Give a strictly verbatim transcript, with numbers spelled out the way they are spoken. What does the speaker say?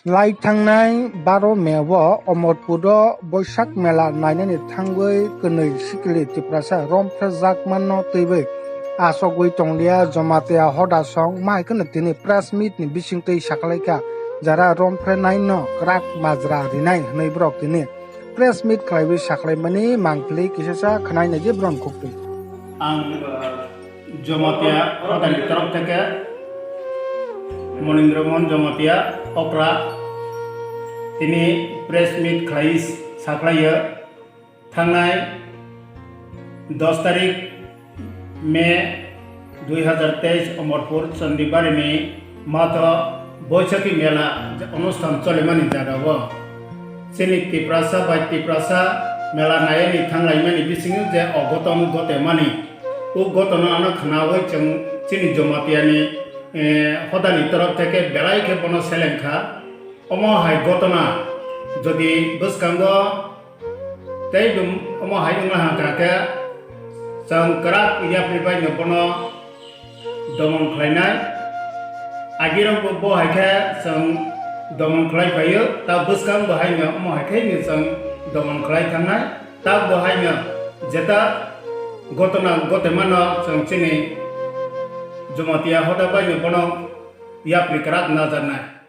Lai thangnai baro May o Omorpur o Boisak mela nainani thangwi kwnwi sikili Tiprasa romphrejakmano twiwi achogwi tonglia Jamatia hoda song mahaikhe tini press meet ni bisingtwi sakhlaikha, jara romphrenaino kwrak majra rinai hwnwi borok tini press meet khlaiwi sakhlaimani mangpili kisasa khwnai naidi borok khuktwi. Ang, uh, Jamatia hodani torof theke Monindra Mohan Jamatia okra tini press meet khlai sakhlaio. Thangnai dos tarik May dui hazar teis Omorpur Chondibari ni matho Boisakhi mela onusthan cholimani jaga o chini Tiprasa bai Tiprasa mela nayani thanglaimani bisingo je ogoton gotemani, o gotono ano khnawi chwng chini Jamatia ni, eh, hodani torof theke belai khe bono seleng kha. Omo hai gotona jodi bwskango tei bo omo hai wngna hwnkha khe, chwng kwrak yapri bai no bono domon khlainai. Agirok bo, bo hai khe chwng domon khlai phaio, ta bwskango hai no omo hai khe no chwng domon khlai thangnai. Ta bo hai no jeta gotona gotemano chwng chini Jamatia hoda bai no bono yapri kwrak najaknai.